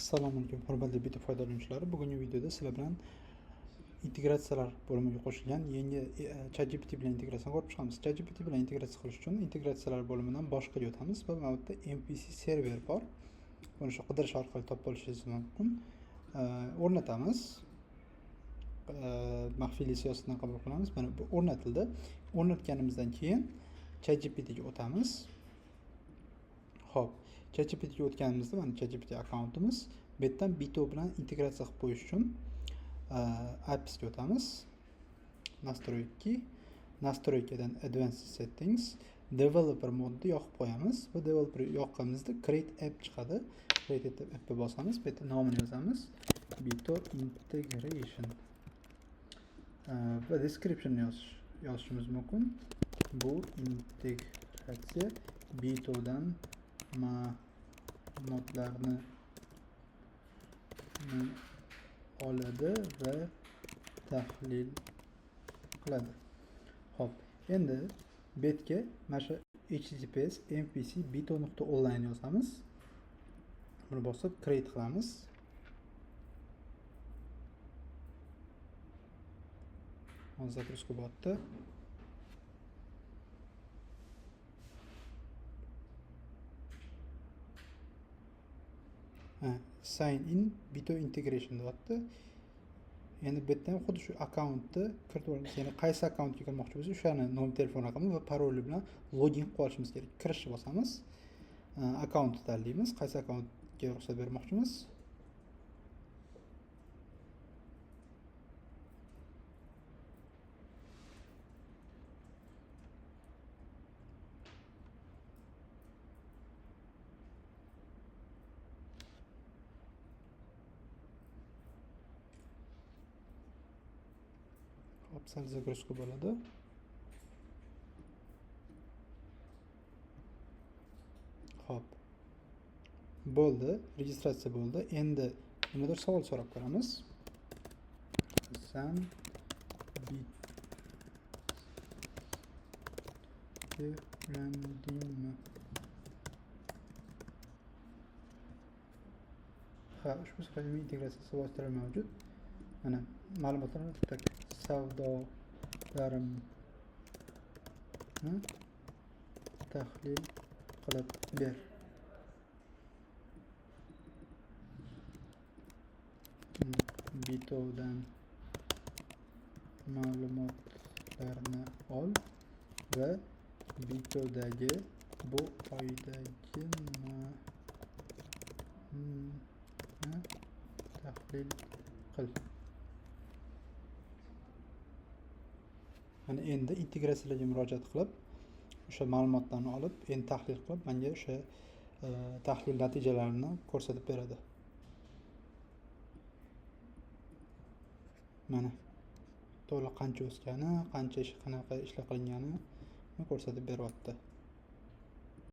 Assalomu alaykum, hurmatli bita foydalanuvchilari. Bugungi videoda sizlar bilan integratsiyalar bo'limiga qo'shilgan yangi ChatGPT bilan integratsiyani ko'rib chiqamiz. ChatGPT bilan integratsiya qilish uchun integratsiyalar bo'limidan boshqaga o'tamiz va mana bu yerda MPC server bor. Buni shu qidirish orqali topib olishingiz mumkin. O'rnatamiz. Maxfiylik siyosatini qabul qilamiz. Mana bu o'rnatildi. O'rnatganimizdan keyin ChatGPT ga o'tamiz. Xo'p, ChatGPT ga o'tganimizda mana ChatGPT akkauntimiz. Bu yerdan Bito bilan integratsiya qilib qo'yish uchun APIs ga o'tamiz. Настройки, настройкаdan Advanced Settings, Developer modni yoqib qo'yamiz va developer yoqqanimizda Create App chiqadi. Create App'ga bosamiz, bu yerda nomini yozamiz. Bito Integration. Va description yozishimiz mumkin. Bu integratsiya Bitodan ma'lumotlarni oladi va tahlil qiladi. Xo'p, endi betga mana shu https mpc bito.online yozamiz. Buni bosib create qilamiz. Hozir загрузка bo'lyapti. Sign in Bito integration deyapti. Endi bu yerda ham xuddi shu akkauntni kiritib olamiz. Ya'ni qaysi akkauntga kirmoqchi bo'lsak, o'shani nomer telefon raqami va paroli bilan login qilib olishimiz kerak. Kirishni bosamiz. Akkauntni tanlaymiz. Qaysi akkauntga ruxsat bermoqchimiz? Hop, sal загрузка bo'ladi. Hop. Bo'ldi, registratsiya bo'ldi. Endi nimadir savol so'rab ko'ramiz. San bitga ulandingmi? Ha, ushbu soha integratsiyasi vositalari mavjud. Mana ma'lumotlar tak savdolarimni tahlil qilib ber. Bitodan ma'lumotlarni ol va Bitodagi bu oydagi tahlil qil. Mana endi integratsiyalarga murojaat qilib, o'sha ma'lumotlarni olib, endi tahlil qilib, menga o'sha tahlil natijalarini ko'rsatib beradi. Mana to'liq qancha o'sgani, qancha ish, qanaqa ishlar qilinganini ko'rsatib beryapti.